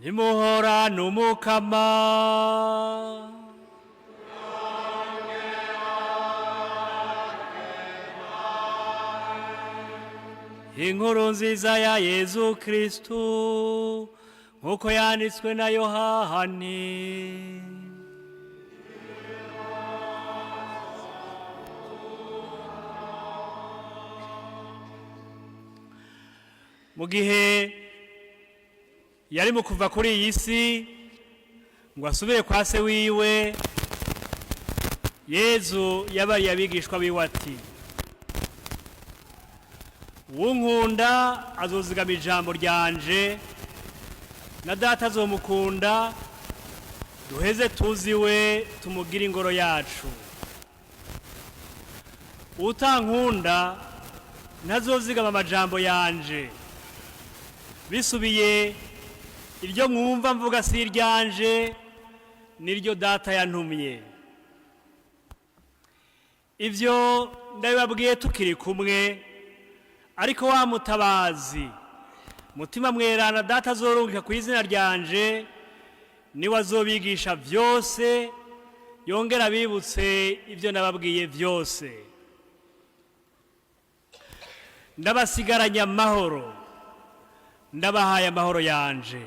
Nimuhorane Umukama. Inkuru nziza ya Yezu Kristu nk'uko yanditswe na Yohani. Mu gihe yari mu kuva kuri iyi si ngo asubire kwa se wiwe, Yezu yabariye abigishwa biwe ati: "Uwunkunda azozigama ijambo ryanje, na Data azomukunda, duheze tuziwe tumugire ingoro yacu. Utankunda ntazozigama amajambo yanje. Bisubiye, iryo mwumva mvuga si iryanje, niryo Data yantumye. Ibyo ndabibabwiye tukiri kumwe. Ariko wa Mutabazi, Mutima Mwerana, Data azorungika ku izina ryanje, niwe azobigisha byose, yongera abibutse ibyo nababwiye byose. Ndabasigaranye amahoro, ndabahaye amahoro yanje.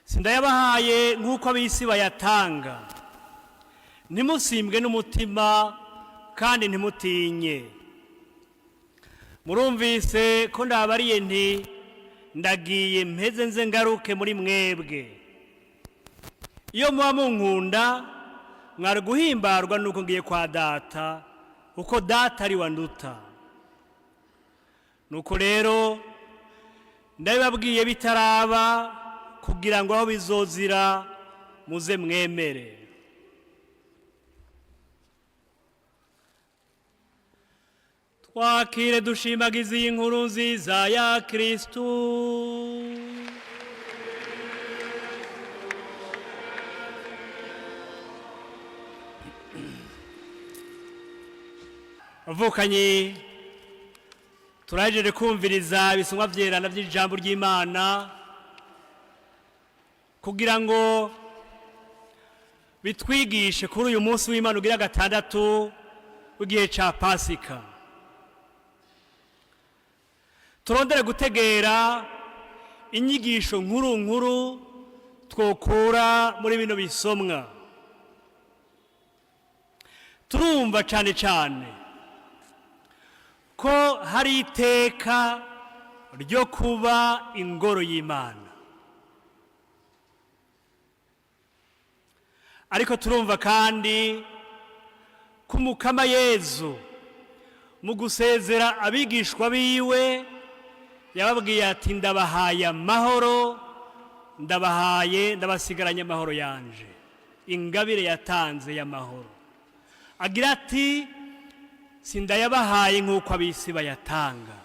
Sindayabahaye nk'uko ab'isi bayatanga. Ntimusimbwe n'umutima kandi ntimutinye. Murumvise ko ndabariye nti: Ndagiye, mpeze nze ngaruke muri mwebwe. Iyo muba munkunda, mwari guhimbarwa nuko ngiye kwa Data, kuko Data ari wanduta. Nuko rero ndabibabwiye bitaraba, kugira ngo aho bizozira muze mwemere." Twakire dushimagiza iyi nkuru nziza ya Kristu. Avukanyi, turahejeje kumviriza ibisomwa vyerana vy'ijambo ry'Imana kugira ngo bitwigishe kuri uyu munsi w'Imana ugira gatandatu w'igihe ca Pasika. Turondere gutegera inyigisho nkuru nkuru twokura muri bino bisomwa. Turumva cane cane ko hari iteka ryo kuba ingoro y'Imana, ariko turumva kandi ko Umukama Yezu mu gusezera abigishwa biwe yababwiye ati: "Ndabahaye amahoro, ndabahaye, ndabasigaranye amahoro yanje." Ingabire yatanze y'amahoro, agira ati: "Sindayabahaye nk'uko ab'isi bayatanga."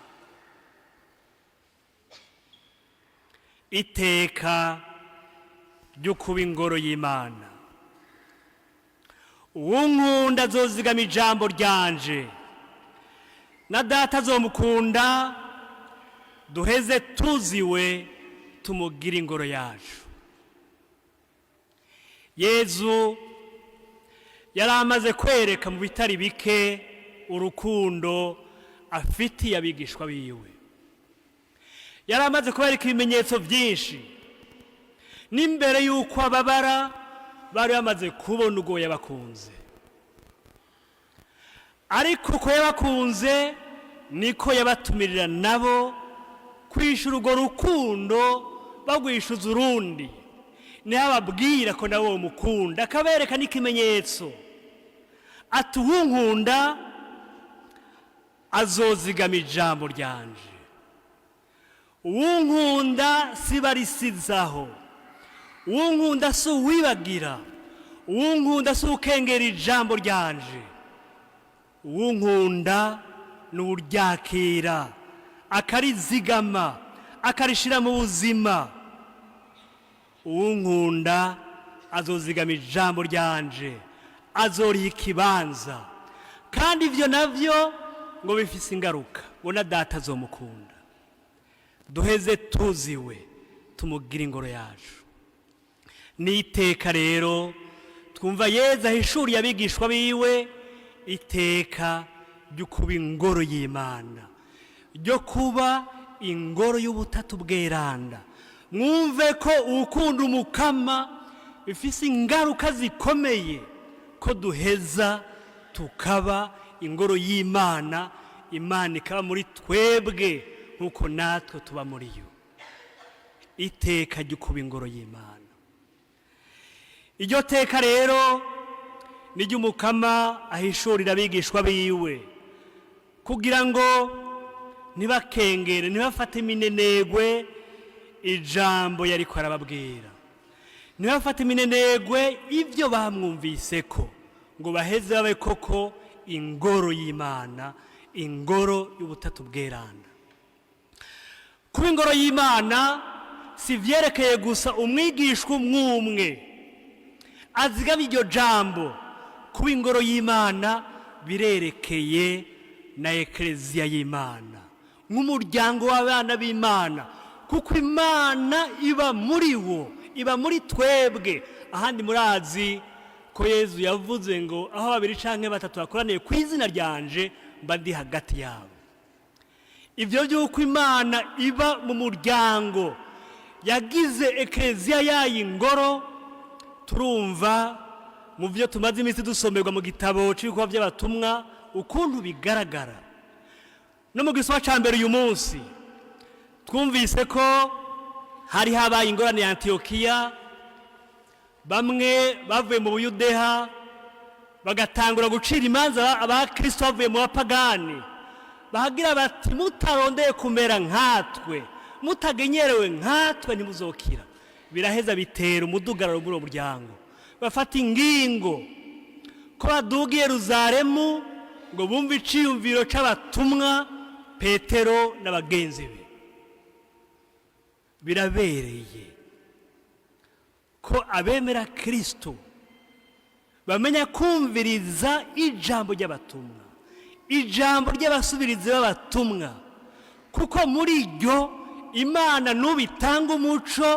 Iteka ryo kuba ingoro y'Imana. Uwunkunda azozigama ijambo ryanje, na Data azomukunda, duheze tuziwe tumugire ingoro yacu. Yezu yari amaze kwereka mu bitari bike urukundo afitiye abigishwa biwe. Yari amaze kubereka ibimenyetso byinshi. N'imbere y'uko ababara, bari bamaze kubona ubwo yabakunze. Ariko uko yabakunze niko yabatumirira nabo kwishyura urwo rukundo, bagwishyuza urundi. Niho ababwira ko nabo mukunda, akabereka n'ikimenyetso ati: "Uwunkunda azozigama ijambo ryanje." Uwunkunda sibarisizaho, uwunkunda si uwibagira, uwunkunda si ukengera ijambo ryanje. Uwunkunda ni uryakira, akarizigama, akarishira mu buzima. Uwunkunda azozigama ijambo ryanje, azoriha ikibanza, kandi ibyo nabyo ngo bifise ingaruka, ngo na Data azomukunda, duheze tuziwe. Tumugire ingoro yacu. Ni iteka rero twumva Yezu ahishuriye abigishwa biwe, iteka ryo kuba ingoro y'Imana, ryo kuba ingoro y'Ubutatu Bweranda. Mwumve ko ukunda Umukama bifise ingaruka zikomeye, ko duheza tukaba ingoro y'Imana, Imana ikaba muri twebwe nk'uko natwe tuba muri yo. Iteka ryo kuba ingoro y'Imana, iryo teka rero ni Umukama ahishurira abigishwa biwe kugira ngo ntibakengere, ntibafate iminenegwe ijambo yariko arababwira, ntibafate iminenegwe ibyo bamwumvise, ko ngo baheze babe koko ingoro y'Imana, ingoro y'Ubutatu Bweranda. Kuba ingoro y'Imana si ibyerekeye gusa umwigishwa umwe umwe azigama iryo jambo. Kuba ingoro y'Imana birerekeye na Ekereziya y'Imana nk'umuryango w'abana b'Imana, kuko Imana iba muri wo, iba muri twebwe. Ahandi murazi ko Yezu yavuze ngo: "Aho babiri canke batatu bakoraniye ku izina ryanje, mba ndi hagati yabo." Ibyo by'uko Imana iba mu muryango yagize Ekereziya yayo ingoro, turumva mu byo tumaze iminsi dusomerwa mu gitabo cy'ibikorwa by'abatumwa ukuntu bigaragara. No mu gisoma cya mbere uyu munsi twumvise ko hari habaye ingorane ya Antiyokiya, bamwe bavuye mu Buyudeha bagatangura gucira imanza abakristo bavuye mu bapagani, bahagira bati: "Mutarondeye kumera nkatwe, mutagenyerewe nkatwe, ntimuzokira." Biraheza bitera umudugararo muri uwo muryango. Bafata ingingo ko baduga i Yeruzalemu ngo bumve iciyumviro c'abatumwa Petero na bagenzi be. Birabereye ko abemera Kristo bamenya kumviriza ijambo ry'abatumwa, ijambo ry'abasubirizi b'abatumwa, kuko muri ryo Imana n'ubu itanga umuco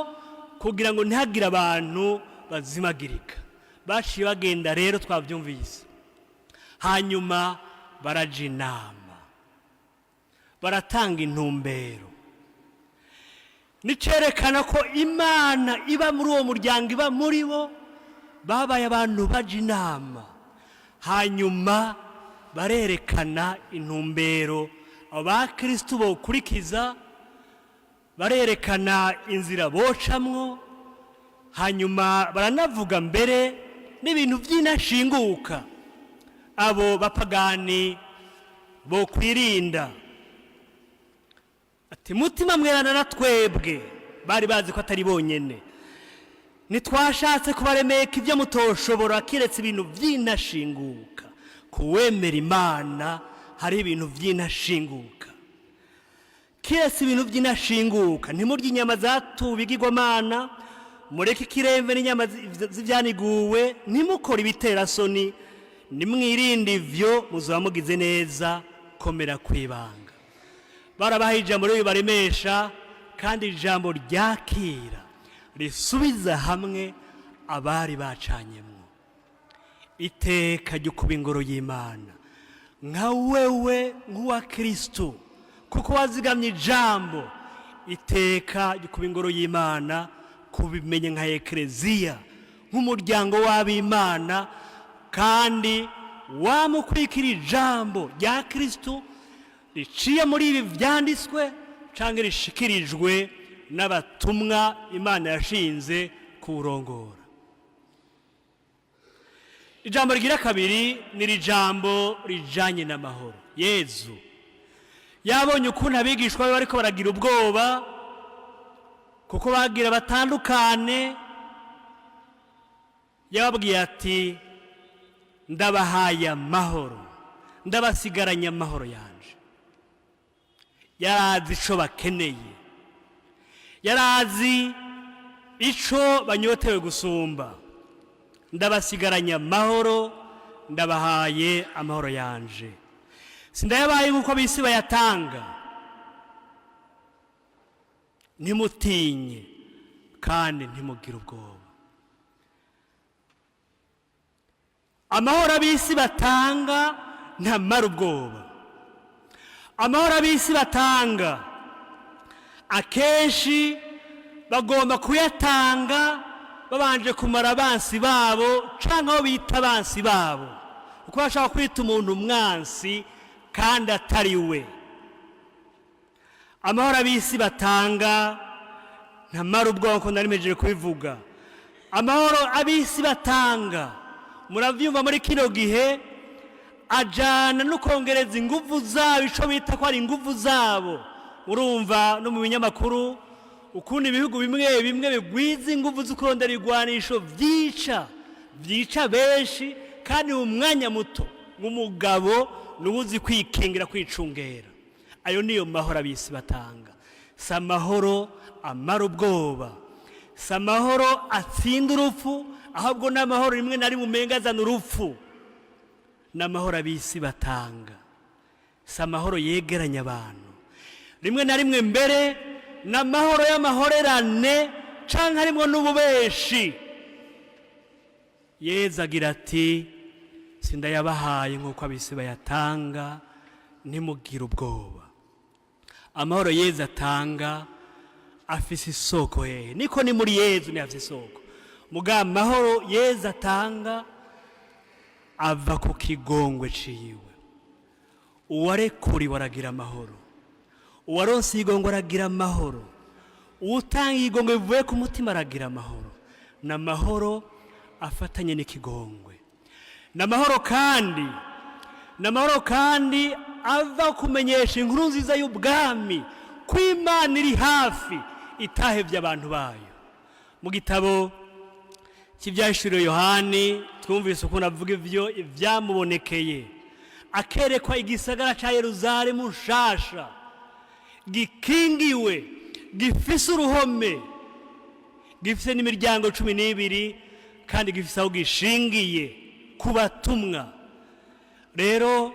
kugira ngo ntihagire abantu bazimagirika. Baciye bagenda rero, twabyumvise, hanyuma baraja inama, baratanga intumbero. Nicerekana ko Imana iba muri uwo muryango, iba muri bo. Babaye abantu baja inama, hanyuma barerekana intumbero abo bakristu bokurikiza, barerekana inzira bocamwo, hanyuma baranavuga mbere n'ibintu by'intashinguka abo bapagani bokwirinda. Ati: "Mutima Mweranda na twebwe bari bazi ko atari bonyene, ntitwashatse kubaremeka ibyo mutoshobora, kiretse ibintu by'intashinguka." Kuwemera Imana hari ibintu by'intashinguka. Kiretse ibintu by'intashinguka: ntimurye inyama zatuwe ibigirwamana, mureke ikiremve n'inyama z'ivyaniguwe, ntimukore ibiterasoni. Nimwirinde ivyo, muzaba mugize neza. Komera kwibanga. Barabaha ijambo rero ribaremesha, kandi ijambo ryakira risubiza hamwe abari bacanyemwo. Iteka ryo kuba ingoro y'Imana, nka wewe nk'uwa Kristo, kuko wazigamye ijambo, iteka ryo kuba ingoro y'Imana, kubimenya nka Ekereziya, nk'umuryango w'ab'Imana, kandi wamukurikira ijambo rya Kristo riciye muri ibi byanditswe cyangwa rishikirijwe n'abatumwa Imana yashinze kuwurongora. Ijambo rigira kabiri ni iri jambo rijanye n'amahoro. Yezu yabonye ukuntu abigishwa be bariko baragira ubwoba, kuko bagira batandukane. Yababwiye ati: "Ndabahaye amahoro, ndabasigaranye amahoro yanje." Yarazi ico bakeneye, yarazi ico banyotewe gusumba. "Ndabasigaranye amahoro, ndabahaye amahoro yanje, sindayabaye nk'uko bisi bayatanga. Ntimutinye." Kandi ntimugire ubwoba. Amahoro ab'isi batanga ntamara ubwoba. Amahoro ab'isi batanga akenshi bagomba kuyatanga babanje kumara abansi babo cyangwa abo bita abansi babo, kuko bashaka kwita umuntu umwansi kandi atari we. Amahoro ab'isi batanga ntamara ubwoba, ko nari mpejeje kubivuga. Amahoro ab'isi batanga, murabyumva, muri kino gihe ajana no kongereza ingufu zabo, icyo bita ko ari ingufu zabo. Murumva no mu binyamakuru ukuntu ibihugu bimwe bimwe bigwiza ingufu zo kurondera ibigwanisho byica, byica benshi kandi mu mwanya muto. Nk'umugabo niwe uzi kwikingira, kwicungera. Ayo niyo mahoro ab'isi batanga. Si amahoro amara ubwoba, si amahoro atsinda urupfu, ahubwo ni amahoro rimwe na rimwe umenga azana urupfu. Ni amahoro ab'isi batanga, si amahoro yegeranya abantu. Rimwe na rimwe mbere ni amahoro y'amahorerane cyangwa harimo n'ububeshi. Yezu agira ati: "Sindayabahaye nk'uko ab'isi bayatanga, ntimugire ubwoba." Amahoro Yezu atanga afise isoko hehe? Niko ni muri Yezu, ni afise isoko. Muga amahoro Yezu atanga ava ku kigongwe ciwe. Uwarekuriwe aragira amahoro, uwaronse igongwe aragira amahoro, uwutanga igongwe bivuye ku mutima aragira amahoro. Ni amahoro afatanye n'ikigongwe. Ni amahoro kandi, ni amahoro kandi ava kumenyesha inkuru nziza y'ubwami, ko Imana iri hafi, itahebye abantu bayo. Mu gitabo cy'Ibyahishuriwe Yohani twumvise ukuntu avuga ibyo ibyamubonekeye, akerekwa igisagara cya Yeruzalemu nshasha, gikingiwe, gifise uruhome, gifise n'imiryango 12, kandi gifise aho gishingiye ku batumwa. Rero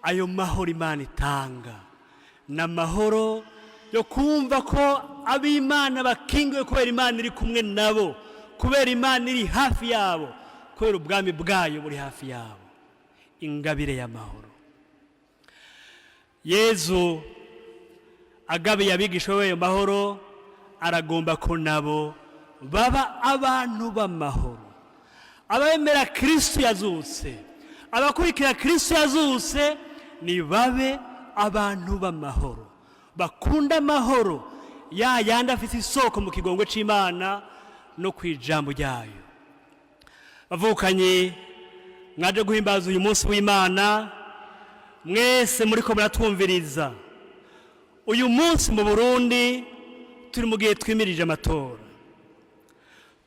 ayo mahoro Imana itanga ni amahoro yo kumva ko ab'Imana bakingiwe kubera Imana iri kumwe nabo, kubera Imana iri hafi yabo, kubera ubwami bwayo buri hafi yabo. Ingabire y'amahoro Yezu agabiye abigisha b'ayo mahoro, aragomba ko nabo baba abantu b'amahoro. Abemera Kirisitu yazutse, abakurikira Kirisitu yazutse, ni babe abantu b'amahoro, bakunda amahoro ya yandi afite isoko mu kigongwe cy'Imana no ku ijambo ryayo. Bavukanye, mwaje guhimbaza uyu munsi w'Imana, mwese muri ko muratwumviriza, uyu munsi mu Burundi turi mu gihe twimirije amatora.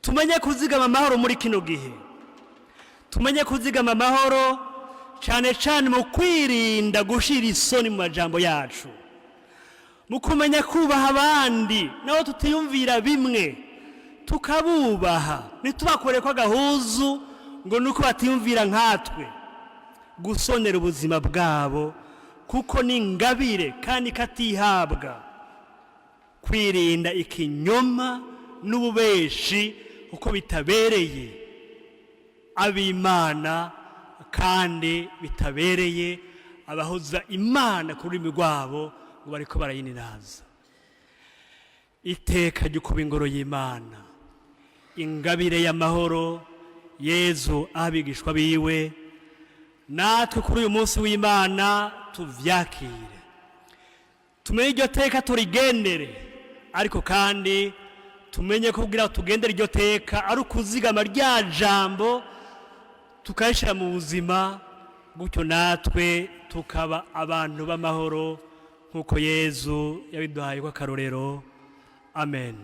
Tumenye kuzigama amahoro muri kino gihe, tumenye kuzigama amahoro cyane cyane mu kwirinda gushira isoni mu majambo yacu, mu kumenya kubaha abandi nabo tutiyumvira bimwe, tukabubaha, ntitubakore ko agahuzu ngo nuko batiyumvira nkatwe, gusonera ubuzima bwabo kuko ni ingabire kandi katihabwa, kwirinda ikinyoma n'ububeshi kuko bitabereye ab'Imana kandi bitabereye abahoza Imana ku rurimi rwabo ngo bariko barayiniraza. Iteka ryo kuba ingoro y'Imana, ingabire y'amahoro Yezu abigishwa biwe, natwe kuri uyu munsi w'Imana tuvyakire, tumenye iryo teka, turigendere. Ariko kandi tumenye ko kugira tugendere iryo teka ari ukuzigama rya jambo, tukayishyira mu buzima, gutyo natwe tukaba abantu b'amahoro nk'uko Yezu yabiduhaye ko akarorero. Amen.